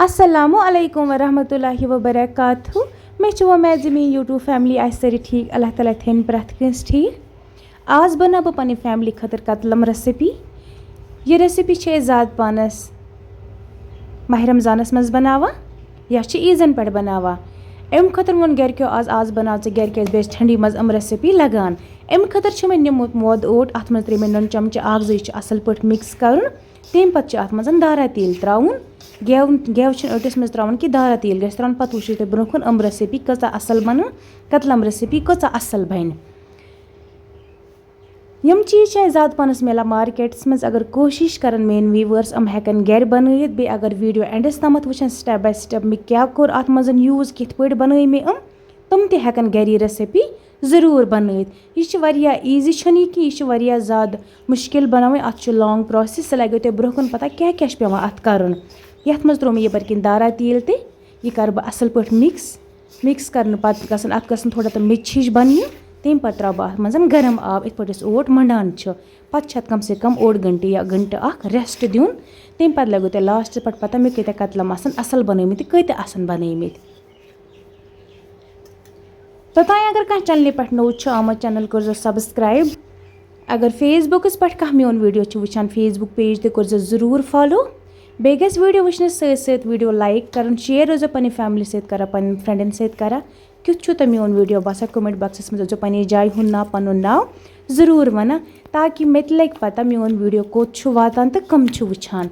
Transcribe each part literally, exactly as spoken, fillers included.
السلام علیکم ورحمۃ اللہ وبرکاتہ۔ مےٚ چھِ وۄمید زِ میٛٲنۍ YouTube family آسہِ سٲری ٹھیٖک۔ اللہ تعالیٰ تھٲیِن پرٛٮ۪تھ کٲنٛسہِ ٹھیٖک۔ آز بَناو بہٕ پنٛنہِ family خٲطرٕ کتلم recipe۔ یہِ recipe چھِ أسۍ زیادٕ پانَس ماہِ رمضانَس منٛز بَناوان یا چھِ عیٖزَن پٮ۪ٹھ بَناوان۔ اَمہِ خٲطرٕ ووٚن گَرِکیو آز، آز بَناو ژٕ گَرِ، کیٛازِ بیٚیہِ چھِ ٹھنٛڈی منٛز یِم recipe لَگان۔ اَمہِ خٲطرٕ چھِ مےٚ نیوٗمُت مٲدٕ اوٹ، اَتھ منٛز ترٛٲے مےٚ نُن چمچہٕ اَکھ زٕ، یہِ چھُ اَصٕل پٲٹھۍ mix کَرُن۔ تَمہِ پَتہٕ چھِ اَتھ منٛز دارا تیٖل ترٛاوُن۔ گٮ۪و، گٮ۪و چھِنہٕ ٲٹِس منٛز ترٛاوُن کینٛہہ، دارا تیٖل گژھِ ترٛاوُن۔ پَتہٕ وٕچھِو تُہۍ برٛونٛہہ کُن یِم recipe کۭژاہ اَصٕل بَنَن، کتلم recipe کۭژاہ اَصٕل بَنہِ۔ یِم چیٖز چھِ اَسہِ زیادٕ پَہنَس میلان marketس منٛز۔ اگر کوٗشِش کَرَن میٛٲنۍ viewers، یِم ہٮ۪کَن گَرِ بَنٲیِتھ۔ بیٚیہِ اگر video endس تامَتھ وٕچھَن step by step، مےٚ کیٛاہ کوٚر اَتھ منٛز، use کِتھ پٲٹھۍ بَنٲے مےٚ یِم، تِم تہِ ہٮ۪کَن گَرِ یہِ recipe ضروٗر بَنٲیِتھ۔ یہِ چھِ واریاہ easy، چھَنہٕ یہِ کینٛہہ، یہِ چھِ واریاہ زیادٕ مُشکِل بَناوٕنۍ۔ اَتھ چھُ long process، سُہ لَگیو تۄہہِ برٛونٛہہ کُن پَتہ کیٛاہ کیٛاہ چھُ پٮ۪وان اَتھ کَرُن۔ یَتھ منٛز ترٛوو مےٚ یَپٲرۍ کِنۍ دارا تیٖل تہِ۔ یہِ کَرٕ بہٕ اَصٕل پٲٹھۍ mix۔ Mix کَرنہٕ پَتہٕ گژھن اَتھ گژھن تھوڑا تِم میٚژِ ہِش بَننہِ۔ تَمہِ پَتہٕ ترٛاوٕ بہٕ اَتھ منٛز گرم آب، یِتھ پٲٹھۍ أسۍ اوٹ مۄنٛڈان چھِ۔ پَتہٕ چھِ اَتھ کم سے کم اوٚڑ گھنٹہٕ یا گھنٹہٕ اَکھ rest دیُن۔ تَمہِ پَتہٕ لَگیو تۄہہِ lastس پٮ۪ٹھ پَتہ مےٚ کۭتیٛاہ کتلم آسَن اَصٕل بَنٲومٕتۍ تہٕ کۭتیٛاہ آسَن بَنٲومٕتۍ۔ توٚتام اگر کانٛہہ channelہِ پٮ۪ٹھ نوٚو چھُ آمُت، channel کٔرۍزیو subscribe۔ اگر Facebookس پٮ۪ٹھ کانٛہہ میون video چھُ وٕچھان، Facebook page تہِ کٔرۍزیو ضروٗر follow۔ بیٚیہِ گژھِ video وٕچھنَس سۭتۍ سۭتۍ video like کَرُن، share روزیو پنٛنہِ family سۭتۍ کَران، پنٛنٮ۪ن friendن سۭتۍ کَران۔ کیُتھ چھُو تۄہہِ میون video باسان؟ Comment boxس منٛز ٲسۍزیو پنٛنہِ جایہِ ہُنٛد ناو، پَنُن ناو ضروٗر وَنان، تاکہِ مےٚ تہِ لَگہِ پَتہ میون video کوٚت چھُ واتان تہٕ کٕم چھِ وٕچھان۔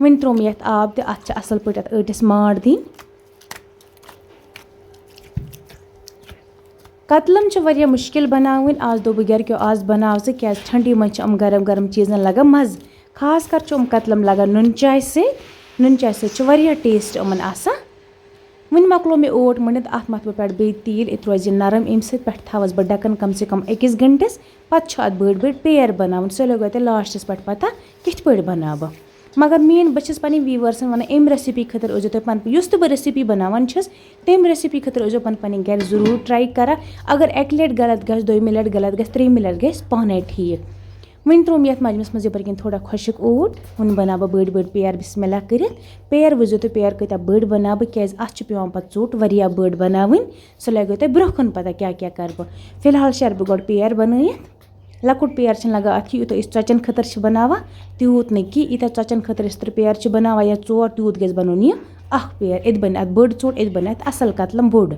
وۄنۍ ترٛوو مےٚ یَتھ آب تہِ، اَتھ چھِ اَصٕل پٲٹھۍ اَتھ ٲٹِس مانٛڈ دِنۍ۔ کتلم چھِ واریاہ مُشکِل بناوٕنۍ۔ آز دوٚپ بہٕ گرِکیو، آز بناو ژٕ، کیازِ ٹھنڈی منٛز چھِ یِم گرم گرم چیٖزن لگان مزٕ۔ خاص کر چھُ یِم کتلم لگان نُن چاے سۭتۍ۔ نُن چاے سۭتۍ چھِ واریاہ taste یِمن آسان۔ وۄنۍ مۄکلو مےٚ اوٹ مٔنڈِتھ، اتھ متھٕ بہٕ پٮ۪ٹھ بیٚیہِ تیٖل، یہِ روزِ نرم۔ امہِ سۭتۍ پٮ۪ٹھ تھاوس بہٕ ڈکن کم سے کم أکِس گنٹس۔ پتہٕ چھِ اتھ بٔڑۍ بٔڑۍ پیر بناوٕنۍ۔ سُہ لگیو تۄہہِ lastس پٮ۪ٹھ پتہ کِتھ پٲٹھۍ بناو بہٕ۔ مگر میٲنۍ، بہٕ چھَس پنٕنۍ viewersن وَنان، اَمہِ recipe خٲطرٕ ٲسۍزیو تُہۍ پَنٕنۍ، یُس تہِ بہٕ recipe بَناوان چھَس، تَمہِ recipe خٲطرٕ ٲسۍزیو پَنٕنۍ پَنٕنۍ گَرِ ضروٗر try کَران۔ اگر اَکہِ لَٹہِ غلط گژھِ، دوٚیمہِ لَٹہِ غلط گژھِ، ترٛیٚیِمہِ لَٹہِ گژھِ پانَے ٹھیٖک۔ وۄنۍ ترٛوو مےٚ یَتھ مَجمَس منٛز یَپٲرۍ کِنۍ تھوڑا خۄشٕک اوٹ، وۄنۍ بَناو بہٕ بٔڑۍ بٔڑۍ پیر بِسمِ اللہ کٔرِتھ۔ پیر وٕچھزیو تُہۍ، پیر کۭتیٛاہ بٔڑۍ بَناو بہٕ، کیٛازِ اَتھ چھِ پٮ۪وان پَتہٕ ژوٚٹ واریاہ بٔڑ بَناوٕنۍ۔ سُہ لَگیو تۄہہِ برٛونٛہہ کُن پَتہ کیٛاہ کیٛاہ کَرٕ بہٕ۔ فی الحال شَرٕ بہٕ گۄڈٕ پیر بَنٲیِتھ۔ لۄکُٹ پیر چھِنہٕ لَگان اَتھ کینٛہہ، یوٗتاہ أسۍ ژۄچَن خٲطرٕ چھِ بَناوان، تیوٗت نہٕ کینٛہہ۔ ییٖتیٛاہ ژۄچَن خٲطرٕ أسۍ ترٛےٚ پیر چھِ بَناوان یا ژور، تیوٗت گژھِ بَنُن یہِ اَکھ پیر۔ اَتہِ بَنہِ اَتھ بٔڑ ژوٚٹ، اَتہِ بَنہِ اَتھ اَصٕل کَتلَم بوٚڑ۔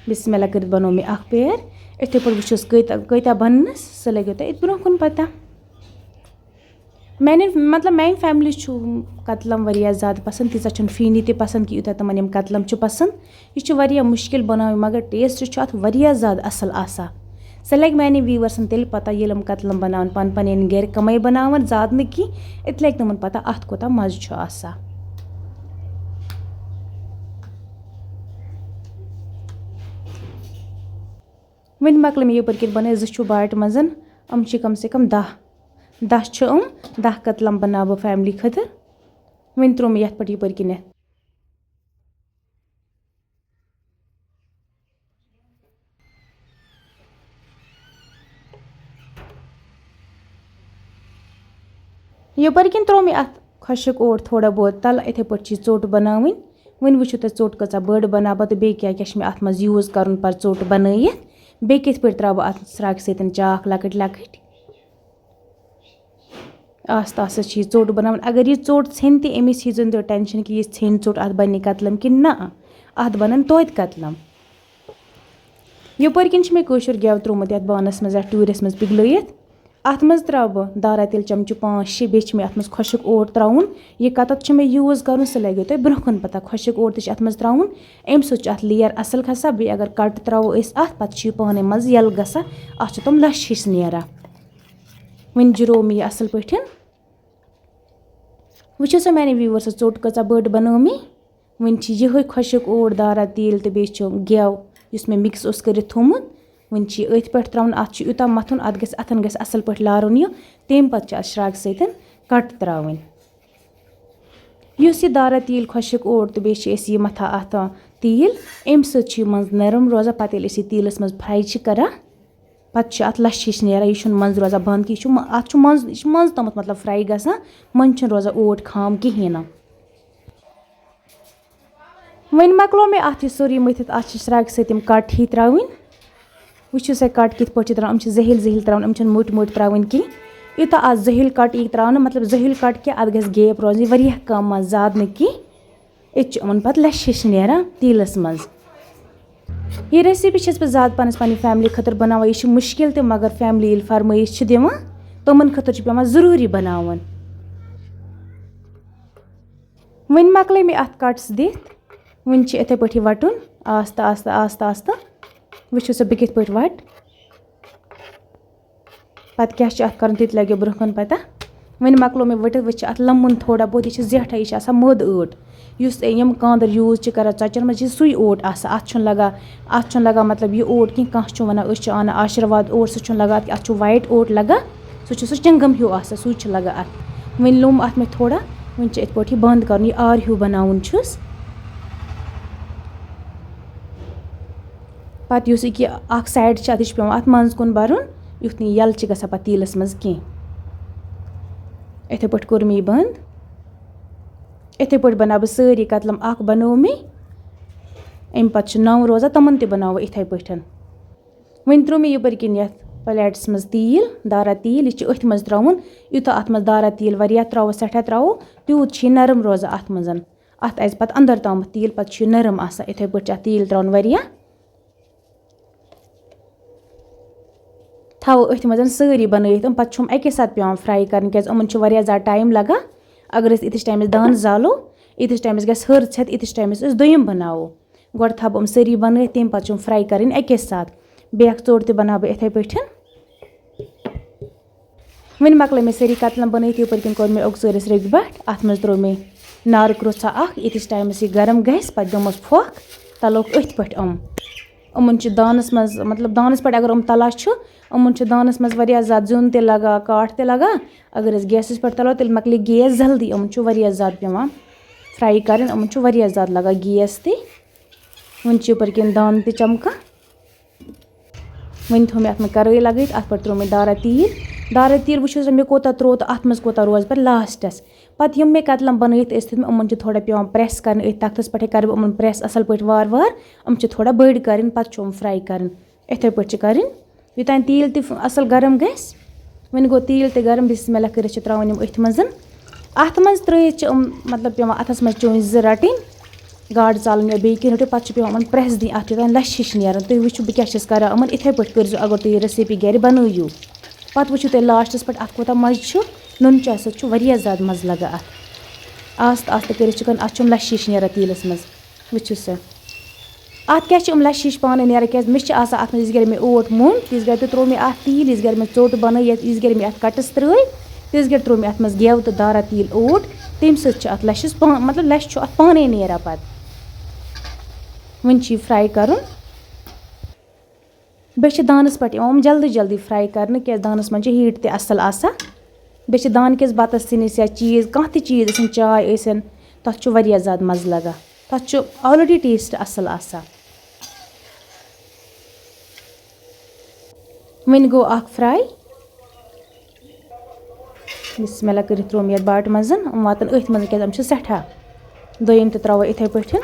بِسمِ اللہ کٔرِتھ بَنوو مےٚ اَکھ پیر۔ یِتھَے پٲٹھۍ وٕچھُس کۭتیٛاہ، کۭتیٛاہ بَننَس، سُہ لَگیو تۄہہِ أتھۍ برٛونٛہہ کُن پَتہ۔ میانہِ، مطلب، میانہِ family چھُ کتلم واریاہ زیادٕ پسند، تیٖژاہ چھُنہٕ فینی تہِ پسند کہِ یوٗتاہ تِمن یِم کتلم چھِ پسند۔ یہِ چھُ واریاہ مُشکِل بناوٕنۍ، مگر taste چھُ اتھ واریاہ زیادٕ اصل آسان۔ سۄ لگہِ میانہِ viewersن تیٚلہِ پتہ، ییٚلہِ یِم کتلم بناون پانہٕ پنٕنۍ گرِ، کمٕے بناون، زیادٕ نہٕ کینٛہہ، اتہِ لگہِ تِمن پتہ اتھ کوٗتاہ مزٕ چھُ آسان۔ وۄنۍ مۄکلہِ مےٚ یپٲرۍ کِنۍ بنٲوِتھ زٕ چھُ باٹہِ منٛز، یِم چھِ کم سے کم دَہ۔ دَہ چھِ یِم، دَہ کتلم بناوٕ بہٕ family خٲطرٕ۔ وۄنۍ ترٛوو مےٚ یَتھ پٮ۪ٹھ یپٲرۍ کِنٮ۪تھ۔ یپٲرۍ کِنۍ ترٛوو مےٚ اَتھ خۄشٕک اوٹ تھوڑا بہت تَلہٕ۔ یِتھَے پٲٹھۍ چھِ یہِ ژوٚٹ بناوٕنۍ۔ وۄنۍ وٕچھِو تُہۍ ژوٚٹ کۭژاہ بٔڑ بناو بہٕ تہٕ بیٚیہِ کیٛاہ کیٛاہ چھِ مےٚ اَتھ منٛز use کَرُن پَتہٕ ژوٚٹ بنٲیِتھ۔ بیٚیہِ کِتھ پٲٹھۍ ترٛاوٕ بہٕ اَتھ سرٛاکہٕ سۭتۍ چاکھ لۄکٕٹۍ لۄکٕٹۍ۔ آستہٕ آستہٕ چھِ یہِ ژوٚٹ بَناوٕنۍ۔ اگر یہِ ژوٚٹ ژھیٚنہِ تہِ، أمِس ہیٚزیو نہٕ تُہۍ tension کہِ یہِ ژھیٚنہِ ژوٚٹ، اَتھ بَنہِ کَتلَم کِنہٕ نہ، اَتھ بَنَن توتہِ کَتلَم۔ یَپٲرۍ کِنۍ چھِ مےٚ کٲشُر گٮ۪و ترٛوومُت یَتھ بانَس منٛز، یَتھ ٹوٗرِس منٛز پِگلٲیِتھ۔ اَتھ منٛز ترٛاوٕ بہٕ دارا تیٖل چَمچہٕ پانٛژھ شےٚ، بیٚیہِ چھِ مےٚ اَتھ منٛز خۄشُک اوٹ ترٛاوُن۔ یہِ کَتَتھ چھُ مےٚ use کَرُن، سُہ لَگیو تۄہہِ برٛونٛہہ کُن پَتہ۔ خۄشُک اوٹ تہِ چھِ اَتھ منٛز ترٛاوُن، اَمہِ سۭتۍ چھُ اَتھ layer اَصٕل کھَسان۔ بیٚیہِ اگر cut ترٛاوو أسۍ اَتھ، پَتہٕ چھُ یہِ پانَے منٛزٕ یَلہٕ گژھان، اَتھ چھِ تِم لَش ہِش نیران۔ وۄنۍ جُرو مےٚ یہِ اَصٕل پٲٹھۍ۔ وٕچھِو سا میٛانہِ viewersو، ژوٚٹ کۭژاہ بٔڑ بَنٲو مےٚ۔ وۄنۍ چھِ یِہوٚے خۄشٕک اوٹ دارا تیٖل تہٕ بیٚیہِ چھُ گٮ۪و، یُس مےٚ mix اوس کٔرِتھ تھوٚومُت۔ وۄنۍ چھِ یہِ أتھۍ پٮ۪ٹھ ترٛاوُن، اَتھ چھُ یوٗتاہ مَتھُن، اَتھ گژھِ، اَتھَن گژھِ اَصٕل پٲٹھۍ لارُن یہِ۔ تَمہِ پَتہٕ چھِ اَتھ شرٛاکہٕ سۭتۍ cut ترٛاوٕنۍ۔ یُس یہِ دارا تیٖل خۄشٕک اوٹ تہٕ بیٚیہِ چھِ أسۍ یہِ مَتھان اَتھ تیٖل، اَمہِ سۭتۍ چھُ یہِ منٛز نرم روزان۔ پَتہٕ ییٚلہِ أسۍ یہِ تیٖلَس منٛز fry چھِ کَران، پَتہٕ چھِ اَتھ لَش ہِش نیران، یہِ چھُنہٕ منٛزٕ روزان بنٛد کینٛہہ، یہِ چھُ مَ-، اَتھ چھُ منٛز، یہِ چھُ منٛزٕ تامَتھ مطلب fry گژھان، منٛزٕ چھُنہٕ روزان اوٹ خام کِہیٖنۍ نہٕ۔ وۄنۍ مۄکلو مےٚ اَتھ یہِ سورُے مٔتھِتھ، اَتھ چھِ شرٛاکہِ سۭتۍ یِم کَٹ ہی ترٛاوٕنۍ۔ وٕچھِو سا کَٹ کِتھ پٲٹھۍ چھِ ترٛاوان، یِم چھِ زٔہِلۍ زٔہِلۍ ترٛاوان، یِم چھِنہٕ موٚٹۍ موٚٹۍ ترٛاوٕنۍ کینٛہہ۔ یوٗتاہ اَتھ زٔہِل کَٹ یی ترٛاونہٕ، مطلب زٔہِل کَٹ کہِ اَتھ گژھِ گیپ روزٕنۍ واریاہ کَم، منٛز زیادٕ نہٕ کینٛہہ۔ أتۍ چھِ یِمَن پَتہٕ لَشِش نیران تیٖلَس منٛز۔ یہِ recipe چھَس بہٕ زیادٕ پَہنَس پنٛنہِ family خٲطرٕ بَناوان۔ یہِ چھِ مُشکِل تہِ، مگر family ییٚلہِ فرمٲیِش چھِ دِوان، تِمَن خٲطرٕ چھِ پٮ۪وان ضروٗری بَناوُن۔ وۄنۍ مۄکلے مےٚ اَتھ cuts دِتھ، وۄنۍ چھِ یِتھَے پٲٹھۍ یہِ وَٹُن، آستہٕ آستہٕ آستہٕ آستہٕ۔ وٕچھِو سا بہٕ کِتھ پٲٹھۍ وَٹہٕ۔ پَتہٕ کیٛاہ چھُ اَتھ کَرُن، تہِ تہِ لَگیو برٛونٛہہ کُن پَتہ۔ وۄنۍ مۄکلو مےٚ ؤٹِتھ، وۄنۍ چھِ اَتھ لَمُن تھوڑا بہت، یہِ چھِ زیٹھا، یہِ چھِ آسان مٔد ٲٹ۔ یُس یِم کانٛدٕر use چھِ کَران ژۄچَن منٛز، یہِ چھِ سُے اوٹ آسان، اَتھ چھُنہٕ لَگان، اَتھ چھُنہٕ لَگان مطلب یہِ اوٹ کینٛہہ۔ کانٛہہ چھُ وَنان أسۍ چھِ اَنان آشِرواد اوٹ، سُہ چھُنہٕ لَگان اَتھ کینٛہہ، اَتھ چھُ white اوٹ لَگان، سُہ چھُ سُہ چنٛگَم ہیوٗ آسان، سُے چھُ لَگان اَتھ۔ وۄنۍ لوٚم اَتھ مےٚ تھوڑا، وۄنۍ چھِ یِتھ پٲٹھۍ یہِ بنٛد کَرُن، یہِ آر ہیوٗ بَناوُن چھُس۔ پَتہٕ یُس یہِ کہِ اَکھ side چھِ، اَتھ یہِ چھُ پٮ۪وان اَتھ منٛز کُن بَرُن، یُتھ نہٕ یہِ یَلہٕ چھِ گژھان پَتہٕ تیٖلَس منٛز کینٛہہ۔ یِتھَے پٲٹھۍ کوٚر مےٚ یہِ بنٛد۔ یِتھَے پٲٹھۍ بَناو بہٕ سٲری کَتلَم، اَکھ بَنوو مےٚ، اَمہِ پَتہٕ چھِ نَو روزان، تِمَن تہِ بَناوو یِتھَے پٲٹھۍ۔ وۄنۍ ترٛوو مےٚ یَپٲرۍ کِنۍ یَتھ plateس منٛز تیٖل، دارا تیٖل، یہِ چھِ أتھۍ منٛز ترٛاوُن۔ یوٗتاہ اَتھ منٛز دارا تیٖل واریاہ ترٛاوو، سٮ۪ٹھاہ ترٛاوو، تیوٗت چھِ یہِ نرم روزان اَتھ منٛز۔ اَتھ آسہِ پَتہٕ اَندَر تامَتھ تیٖل، پَتہٕ چھُ یہِ نرم آسان۔ یِتھَے پٲٹھۍ چھِ اَتھ تیٖل ترٛاوُن واریاہ۔ تھاوو أتھۍ منٛز سٲری بَنٲیِتھ، یِم پَتہٕ چھُم اَکے ساتہٕ پٮ۪وان fry کَرٕنۍ، کیٛازِ یِمَن چھُ واریاہ زیادٕ time لَگان۔ اگر أسۍ ییٖتِس timeس دانہٕ زالو، ییٖتِس timeس گژھِ ہٕر ژھٮ۪تھ، ییٖتِس timeس أسۍ دوٚیِم بَناوو۔ گۄڈٕ تھاوٕ بہٕ یِم سٲری بَنٲیِتھ، تَمہِ پَتہٕ چھُم fry کَرٕنۍ اَکے ساتہٕ۔ بیٚیہِ اَکھ ژوٚٹ تہِ بَناوٕ بہٕ یِتھَے پٲٹھۍ۔ وۄنۍ مۄکلٲے مےٚ سٲری کَتلَن بَنٲیِتھ، یَپٲرۍ کِنۍ کوٚر مےٚ اوٚکژٲرِس رٔگۍ بَٹھ، اَتھ منٛز ترٛوو مےٚ نارٕ کرٛوٚژھا اَکھ، ییٖتِس timeس یہِ گرم گژھِ، پَتہٕ دِموس پھۄکھ، تَلوکھ أتھۍ پٮ۪ٹھ یِم۔ یِمَن چھِ دانَس منٛز، مطلب، دانَس پٮ۪ٹھ اگر یِم تَلان چھُ، یِمَن چھُ دانَس منٛز واریاہ زیادٕ زیُن تہِ لَگان، کاٹھ تہِ لَگان۔ اگر أسۍ gasس پٮ۪ٹھ تَلو، تیٚلہِ مۄکلہِ gas جلدی۔ یِمَن چھُ واریاہ زیادٕ پٮ۪وان fry کَرٕنۍ، یِمَن چھُ واریاہ زیادٕ لَگان gas تہِ۔ وۄنۍ چھِ یَپٲرۍ کِنۍ دانہٕ تہِ چَمکان۔ وۄنۍ تھوٚو مےٚ اَتھ منٛز کَرٲے لَگٲیِتھ، اَتھ پٮ۪ٹھ ترٛوو مےٚ دارا تیٖل۔ دارا تیٖل وٕچھِو سا مےٚ کوٗتاہ ترٛوو تہٕ اَتھ منٛز کوٗتاہ روزِ پَتہٕ lastس۔ پَتہٕ یِم مےٚ کَتلَم بَنٲیِتھ ٲسۍ تھٲومٕتۍ، یِمَن چھِ تھوڑا پٮ۪وان press کَرٕنۍ أتھۍ تَختَس پٮ۪ٹھٕے، کَرٕ بہٕ یِمَن press اَصٕل پٲٹھۍ وارٕ وارٕ۔ یِم چھِ تھوڑا بٔڑۍ کَرٕنۍ، پَتہٕ چھُ یِم fry کَرٕنۍ۔ یِتھَے پٲٹھۍ چھِ کَرٕنۍ، یوٚتام تیٖل تہِ اَصٕل گرم گژھِ۔ وۄنۍ گوٚو تیٖل تہِ گرم، بسم اللہ کٔرِتھ چھِ ترٛاوٕنۍ یِم أتھۍ منٛز۔ اَتھ منٛز ترٛٲیِتھ چھِ یِم، مطلب، پٮ۪وان اَتھَس منٛز چونچہِ زٕ رَٹٕنۍ، گاڈٕ ژالٕنۍ یا بیٚیہِ کینٛہہ رٔٹِو، پَتہٕ چھِ پٮ۪وان یِمَن press دِنۍ اَتھ، یوٚتام لَشہِ ہِش نیرَن۔ تُہۍ وٕچھِو بہٕ کیٛاہ چھَس کَران یِمَن، یِتھَے پٲٹھۍ کٔرۍزیو اگر تُہۍ یہِ recipe گَرِ بَنٲیِو۔ پَتہٕ وٕچھِو تُہۍ lastس پٮ۪ٹھ اَتھ کوٗتاہ مَزٕ چھُ، نُن چاے سۭتۍ چھُ واریاہ زیادٕ مَزٕ لَگان اَتھ۔ آستہٕ آستہٕ کٔرِتھ چھِ کَرُن، اَتھ چھُم لَشہِ ہِش نیران تیٖلَس منٛز۔ وٕچھِو سا، اَتھ کیٛاہ چھِ یِم لَشہِ ہِش پانَے نیران، کیٛازِ مےٚ چھِ آسان اَتھ منٛز، یِژ گرِ مےٚ اوٹ موٚن، تِژ گرِ تہِ ترٛوو مےٚ اَتھ تیٖل، یِژ گرِ مےٚ ژوٚٹ بَنٲو، یَتھ، یِژ گرِ مےٚ اَتھ cuts ترٛٲے، تِژ گرِ ترٛوو مےٚ اَتھ منٛز گٮ۪و تہٕ دارا تیٖل اوٹ، تَمہِ سۭتۍ چھِ اَتھ لَشِس پان-، مطلب، لَشہِ چھُ اَتھ پانَے نیران پَتہٕ۔ وۄنۍ چھِ یہِ fry کَرُن۔ بیٚیہِ چھِ دانَس پٮ۪ٹھ یِوان یِم جلدی جلدی fry کَرنہٕ، کیٛازِ دانَس منٛز چھِ heat تہِ اَصٕل آسان۔ بیٚیہِ چھِ دانہٕ کِس بَتَس سِنِس یا چیٖز، کانٛہہ تہِ چیٖز ٲسِن، چاے ٲسِن، تَتھ چھُ واریاہ زیادٕ مَزٕ لَگان۔ تَتھ چھُ already taste اَصٕل آسان۔ وۄنۍ گوٚو اَکھ fry۔ بسم اللہ کٔرِتھ ترٛوو مےٚ یَتھ باٹہِ منٛز، یِم واتَن أتھۍ منٛز، کیٛازِ یِم چھِ سٮ۪ٹھاہ۔ دوٚیِم تہِ ترٛاوو یِتھَے پٲٹھۍ۔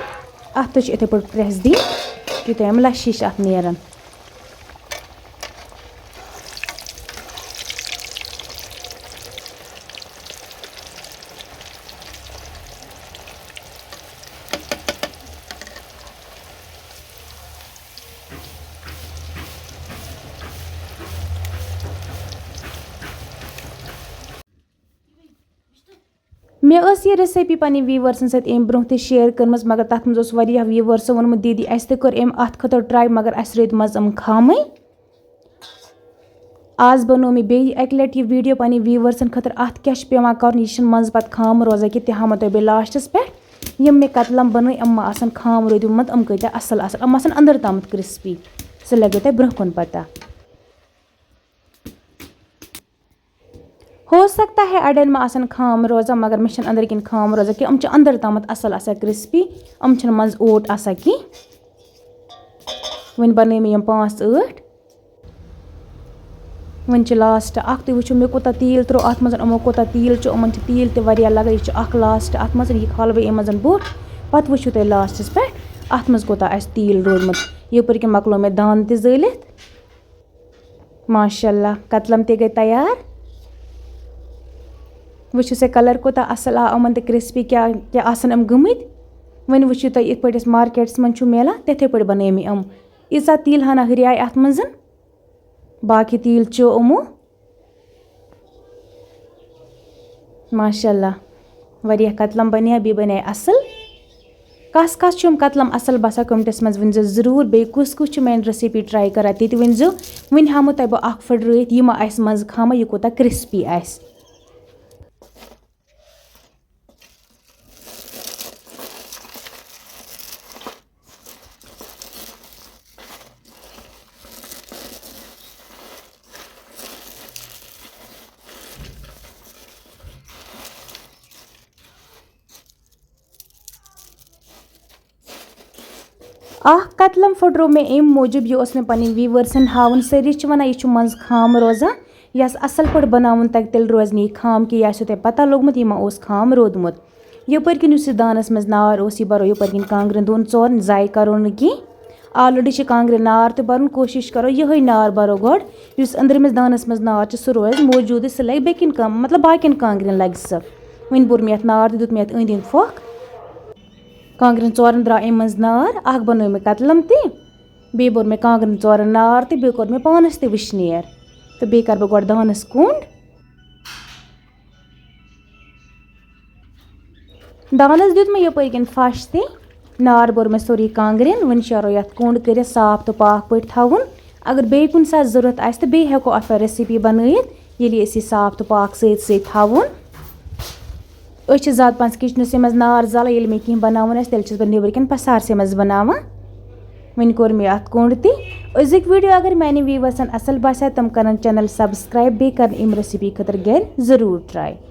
اَتھ تہِ چھِ یِتھَے پٲٹھۍ press دِنۍ، یوٗتاہ یِم لَشہِ ہِش اَتھ نیرَن۔ مےٚ ٲس یہِ recipe پنٕنۍ viewersن سۭتۍ اَمہِ برٛونٛہہ تہِ share کٔرمٕژ، مگر تَتھ منٛز اوس واریاہ viewersو ووٚنمُت، "دیٖدی، اَسہِ تہِ کٔر اَمہِ اَتھ خٲطرٕ try، مگر اَسہِ روٗدۍ منٛز یِم خامٕے۔" آز بَنوو مےٚ بیٚیہِ اَکہِ لَٹہِ یہِ video پنٕنۍ viewersن خٲطرٕ۔ اَتھ کیٛاہ چھُ پٮ۪وان کَرُن، یہِ چھُنہٕ منٛزٕ پَتہٕ خام روزان کینٛہہ، تہِ ہاومو تۄہہِ بہٕ lastس پٮ۪ٹھ۔ یِم مےٚ کَتلَم بَنٲے، یِم ما آسَن خام روٗدمٕتۍ، یِم کۭتیٛاہ اَصٕل آسَن، یِم آسَن أنٛدرٕ تامَتھ crispy۔ سُہ لَگیو تۄہہِ برٛونٛہہ کُن پَتہ۔ ہو سکتا ہے اَڑٮ۪ن ما آسَن خام روزان، مگر مےٚ چھَنہٕ أنٛدرٕ کِنۍ خام روزان کینٛہہ۔ یِم چھِ أنٛدرٕ تامَتھ اَصٕل آسان crispy، یِم چھِنہٕ منٛزٕ اوٹ آسان کینٛہہ۔ وۄنۍ بَنٲے مےٚ یِم پانٛژھ ٲٹھ۔ وۄنۍ چھِ last اَکھ، تُہۍ وٕچھِو مےٚ کوٗتاہ تیٖل ترٛوو اَتھ منٛز، یِمو کوٗتاہ تیٖل چھُ، یِمَن چھِ تیٖل تہِ واریاہ لَگان۔ یہِ چھُ اَکھ last اَتھ منٛز، یہِ کھالہٕ بہٕ اَمہِ منٛز بوٚٹھ، پَتہٕ وٕچھِو تُہۍ lastس پٮ۪ٹھ۔ اَتھ منٛز کوٗتاہ آسہِ تیٖل روٗدمُت۔ یَپٲرۍ کِنۍ مۄکلو مےٚ دانہٕ تہِ زٲلِتھ۔ ماشاء اللہ، کتلم تہِ گٔے تیار۔ وٕچھِو سا، کلر کوٗتاہ اصل آو یِمن تہٕ کرسپی کیٛاہ کیٛاہ آسن یِم گٔمٕتۍ۔ وۄنۍ وٕچھِو تُہۍ، یِتھ پٲٹھۍ أسۍ مارکیٹس منٛز چھُ میلان، تِتھے پٲٹھۍ بنٲے مےٚ یِم۔ ییٖژاہ تیٖل ہنا ہُریاے اتھ منٛز۔ باقٕے تیٖل چھُ یِمو۔ ماشاء اللہ، واریاہ کتلم بنے، بیٚیہِ بنے اصل۔ کس کس چھُ یِم کتلم اصل باسان، کمنٹس منٛز ؤنۍ زیو ضروٗر۔ بیٚیہِ کُس کُس چھُ میٲنۍ recipe try کران، تہِ تہِ ؤنۍ زیو۔ وۄنۍ ہاومو تۄہہِ بہٕ اکھ پھٕٹرٲیِتھ، یہِ ما آسہِ منٛزٕ خامہ، یہِ کوٗتاہ crispy آسہِ۔ اکھ کتلم پھٕٹرو مےٚ امہِ موٗجوٗب، یہِ اوس مےٚ پنٕنۍ viewersن ہاوُن۔ سٲری چھِ ونان، یہِ چھُ منٛزٕ خام روزان۔ یس اصل پٲٹھۍ بناوُن تگہِ، تیٚلہِ روزِ نہٕ یہِ خام کینٛہہ۔ یہِ آسیو تۄہہِ پتہ لوٚگمُت، یہِ ما اوس خام روٗدمُت۔ یپٲرۍ کِنۍ یُس یہِ دانس منٛز نار اوس، یہِ برو یپٲرۍ کِنۍ کانٛگرٮ۪ن دۄن ژورن، ضایع کرو نہٕ کینٛہہ۔ Already چھِ کانٛگرِ نار تہِ برُن، کوٗشِش کرو یِہوٚے نار برو گۄڈٕ۔ یُس أنٛدرِمِس دانس منٛز نار چھُ، سُہ روزِ موٗجوٗدٕے، سُہ لگہِ بیٚیہِ کِنۍ کم، مطلب، باقین کانٛگرٮ۪ن لگہِ سُہ۔ وۄنۍ بوٚر مےٚ یتھ نار تہٕ دیُت مےٚ یتھ أنٛدۍ أنٛدۍ پھۄکھ۔ کانٛگرٮ۪ن ژورن درٛاو امہِ منٛز نار، اکھ بنٲو مےٚ کتلم تہِ، بیٚیہِ بوٚر مےٚ کانٛگرٮ۪ن ژورن نار تہٕ بیٚیہِ کوٚر مےٚ پانس تہِ وٕشنیر۔ تہٕ بیٚیہِ کرٕ بہٕ گۄڈٕ دانس کوٚنٛڈ۔ دانس دیُت مےٚ یپٲرۍ کِنۍ پھش تہِ، نار بوٚر مےٚ سورُے کانٛگرٮ۪ن۔ وۄنۍ شیرو یتھ کوٚنٛڈ کٔرِتھ صاف تہٕ پاک پٲٹھۍ تھاوُن۔ اگر بیٚیہِ کُنہِ ساتہٕ ضروٗرت آسہِ تہٕ بیٚیہِ ہٮ۪کو اتھ پٮ۪ٹھ recipe بنٲیِتھ، ییٚلہِ أسۍ یہِ صاف تہٕ پاک سۭتۍ سۭتۍ تھاوُن۔ أسۍ چھِ زیادٕ پہن کچنسٕے منٛز نار زالان، ییٚلہِ مےٚ کینٛہہ بناوُن آسہِ، تیٚلہِ چھَس بہٕ نیٚبرٕ کِنۍ پسارسٕے منٛز بناوان۔ وۄنۍ کوٚر مےٚ اتھ کوٚنٛڈ تہِ۔ أزیُک video اگر میانٮ۪ن viewersن اصل باسیو، تِم کرن channel subscribe، بیٚیہِ کرن امہِ recipe خٲطرٕ گرِ ضروٗر try۔